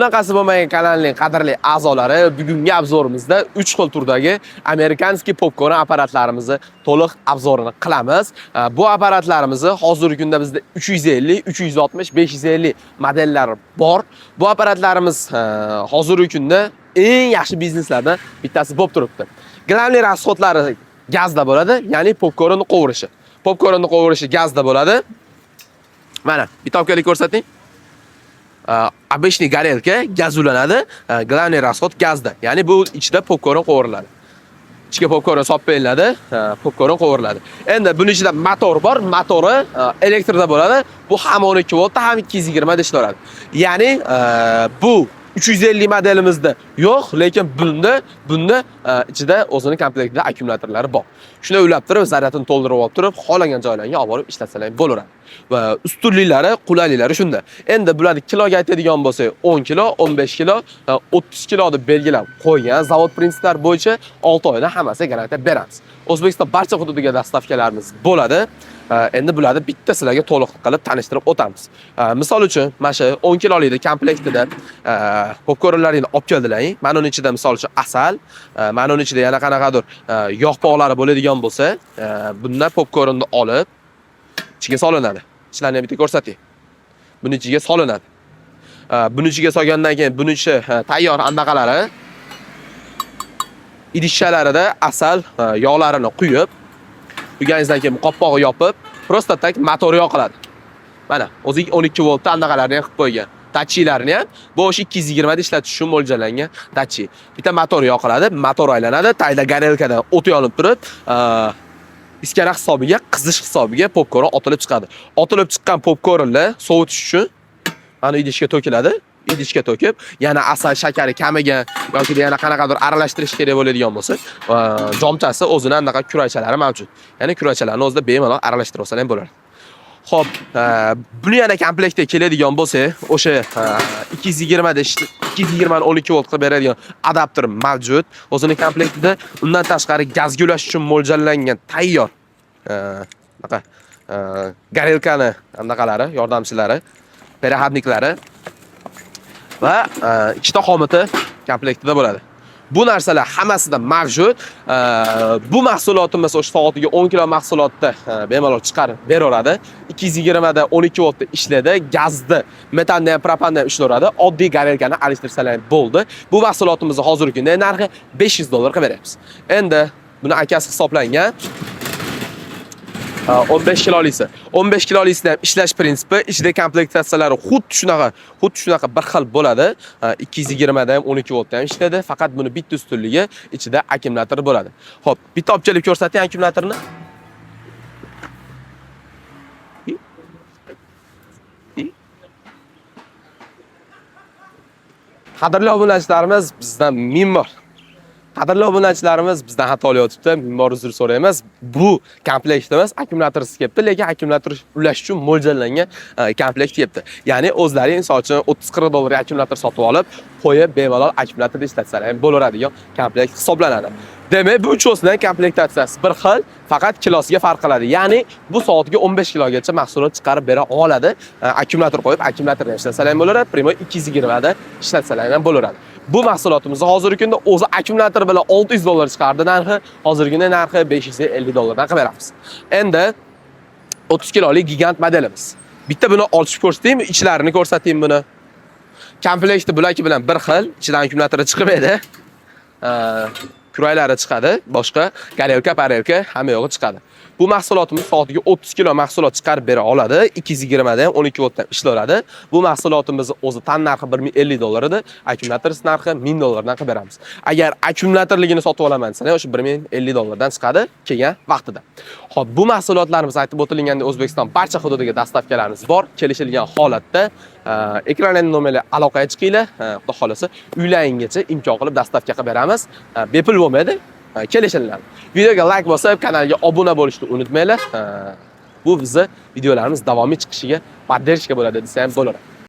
Bunaqasi bo'lmagan kanalning qadrli a'zolari, bugungi обзор imizda 3 xil turdagi американский popkorn apparatlarimizni to'liq обзор ini qilamiz. Bu apparatlarimizni hozirgi kunda bizda 350, 360, 550 modellar bor. Bu apparatlarimiz hozirgi kunda eng yaxshi bizneslardan bittasi bo'lib turibdi. Главный расход lari gazda bo'ladi, ya'ni popkornni qovurishi. Popkornni qovurishi gazda bo'ladi. Mana, bitta olib keling, ko'rsating. Обычный горелка gaz ulanadi. Главный расход gazda. Ya'ni bu ichida popkorn qovuriladi. Ichiga popkorn solib beriladi, popkorn qovuriladi. Endi buning ichida motor bor, motori elektrda bo'ladi. Bu ham 12 voltda, ham 220 da ishlayveradi. Ya'ni bu 350 modelimizda yo'q, lekin bunda ichida o'zini komplektida akkumulyatorlari bor. Shuni ulab turib, zaryadini to'ldirib olib turib, xohlagan joylarga olib borib ishlatsalar bo'laveradi. Va ustunliklari, qulayliklari shunda. Endi bularni kiloga aytadigan bo'lsak, 10 kilo, 15 kilo, 30 kilo deb belgilab qo'ygan zavod prinsiplari bo'yicha 6 oyda hammasiga garantiya beramiz. O'zbekiston barcha hududiga доставка larimiz bo'ladi. Endi bularni bitta sizlarga to'liq qilib tanishtirib o'tamiz. Misol uchun, mana shu 10 kilolikni komplektida popkornlaringni olib keldilaring. Mana uni ichida misol uchun asal, mana uni ichida yana qanaqadir yog' pog'lari bo'ladigan bo'lsa, bundan popkornni olib ichiga solinadi. Ichlarini ham bitta ko'rsating. Buni ichiga solinadi. Buni ichiga solgandan keyin buni ichi tayyor anaqalari idishchalarida asal, yog'larini quyib, quyganingizdan keyin qopqog'i yopib, просто так motor yoqiladi. Mana, o'zi 12 voltda anaqalarni ham qilib qo'ygan. Datchiklarni ham bu o'sha 220 da ishlatish uchun mo'ljallangan datchik. Bitta motor yoqiladi, motor aylanadi, tagida горелка dan o't yonib turib, iskara hisobiga, qizish hisobiga popkorn otilib chiqadi. Otilib chiqqan popkornlar sovutish uchun mana idishga to'kiladi. Idishga to'kib, yana asal, shakari kamigan yoki yana qanaqadir aralashtirish kerak bo'ladigan bo'lsa, jomchasi o'zini anaqa kuraychalari mavjud. Ya'ni kuraychalarni o'zida bemalol aralashtirib olsalar ham bo'ladi. Xo'p, buni yana komplektga keladigan bo'lsak, o'sha 220 da 220 ni 12 volt qilib beradigan adapter mavjud o'zini komplektida. Undan tashqari gazga ulash uchun mo'ljallangan tayyor anaqa горелка ni anaqalari, yordamchilari, переходник lari va ikkita xomiti komplektida bo'ladi. Bu narsalar hammasida mavjud. Bu mahsulotimiz o'sha soatiga 10 kilo mahsulotni bemalol chiqarib beraveradi. 220 da 12 voltda ishlaydi, gazni, metanda ham, propanda ham ishlayveradi. Oddiy горелка ni alishtirsalar ham bo'ldi. Bu mahsulotimizni hozirgi kunda narxi 500 dollar qilib beryapmiz. Endi buni akasi hisoblangan 15 kilolisi. 15 kilolisida ham ishlash prinsipi, ichida komplektatsiyalari xuddi shunaqa bir xil bo'ladi. 220 da ham, 12 voltda ham ishlaydi. Faqat buni bitta ustunligi, ichida akkumulyator bo'ladi. Xo'p, bitta olib kelib ko'rsating akkumulyatorni. Qadrli obunachilarimiz, bizdan ming bor. Qadrli obunachilarimiz, bizdan xato olyotibdi. Ming bor uzr so'raymiz. Bu komplektimiz akkumulyatorsiz kelibdi, lekin akkumulyator ulash uchun mo'ljallangan komplekt kelibdi. Ya'ni o'zlaring misol uchun 30-40 dollarga akkumulyator sotib olib, qo'yib bemalol akkumulyatorda ishlatsalar ham bo'laveradigan komplekt hisoblanadi. Demak, bu uchosidan komplektatsiyasi bir xil, faqat kilosiga farq qiladi. Ya'ni bu soatiga 15 kilogacha mahsulot chiqarib bera oladi. Akkumulyator qo'yib, akkumulyatorda ishlatsalar ham bo'laveradi, прямой 220 da ishlatsalar ham bo'laveradi. Bu mahsulotimizni hozirgi kunda o'zi akkumulyator bilan 600 dollar chiqardi narxi, hozirgi kunda narxi 550 dollardan qilib beramiz. Endi 30 kilolik gigant modelimiz. Bitta buni ochib ko'rsataymi, ichlarini ko'rsatayim buni. Komplekti bularki bilan bir xil, ichidan akkumulyatori chiqmaydi. Kuraylari chiqadi, boshqa горелка, parelka hamma yo'g'i chiqadi. Bu mahsulotimiz soatiga 30 kilo mahsulot chiqarib bera oladi. 220 da ham, 12 voltda ham ishlayveradi. Bu mahsulotimizni o'zi tan narxi 1050 dollar edi. Akkumulyator narxi 1000 dollardan qilib beramiz. Agar akkumulyatorligini sotib olaman desangiz, o'sha 1050 dollardan chiqadi kelgan vaqtida. Xo'p, bu mahsulotlarimiz aytib o'tilgandek O'zbekiston barcha hududiga доставка larimiz bor. Kelishilgan holatda ekrandagi nomerga aloqaga chiqinglar. Xudo xolasa uylaringgacha imkon qilib доставка qilib beramiz. Bepul bo'lmaydi. Kelishiladi. Videoga like bosib, kanalga obuna bo'lishni unutmanglar. Bu bizni videolarimiz davomiy chiqishiga поддержка bo'ladi desa ham bo'ladi.